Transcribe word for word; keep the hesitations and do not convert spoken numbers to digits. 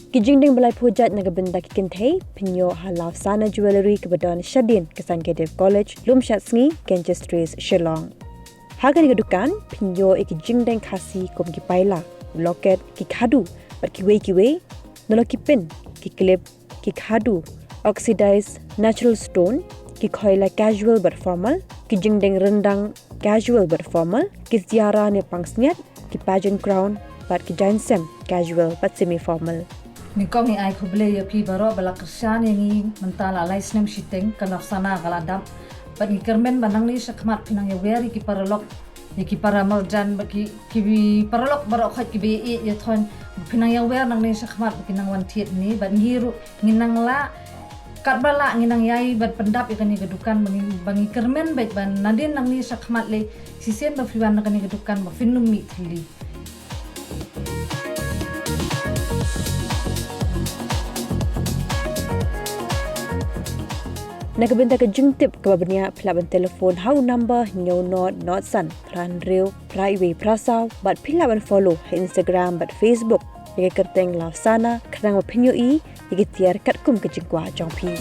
Ki jingdeng ba laiphew jait na ka bynta ki kynthei phin ïoh ha Lausana Jewellery kaba don shadien ka Sanjay Dev College, Lumshad Sngi, Ganges Terrace, Shillong. Ha kane ka dukan phin ïoh ïa ki jingdeng Khasi kum ki paila, locket, ki khadu bad kiwei kiwei, nalor ki pin, ki clip, ki khadu, oxidized natural stone, ki khoila casual bad formal, ki jingdeng ryndang casual bad formal, ki tiara ne pangsngiat, ki pageant crown bad ki jaiñsem casual bad semi formal. Nyngkong ngi ai khublei ïa phi baroh ba la kyrshan ïa ngi mynta la lai snem shiteng ka Lausana ka la dap. Bad ngi kyrmen ba nangne shakhmat phin nang ïawer ïa ki paralok, ïa ki paramarjan bad ki, ki paralok baroh khoit kiba ïeit ïathoiñ. Phin nang ïawer nangne shakhmat ba kin nang wan thied ne bad ngi ruh ngin nang lah katba lah ngin nang ïai bad pyndap ïa kane ka dukan ba ngi, ba ngi kyrmen bad ba nadien nangne shakhmat lei shisien ba phi wan na kane ka dukan ba phin ym mih thylli. Na ka bynta ka jingtip kaba bniah phi lah ban telephone ha u number hynñiew nod nod san phra hynriew phra iwei phra saw bad phi lah ban follow ha Instagram bad Facebook ïa ka kyrteng Lausana khnang ba phin ïohi ïa ki tiar katkum ka jingkwah jong phi.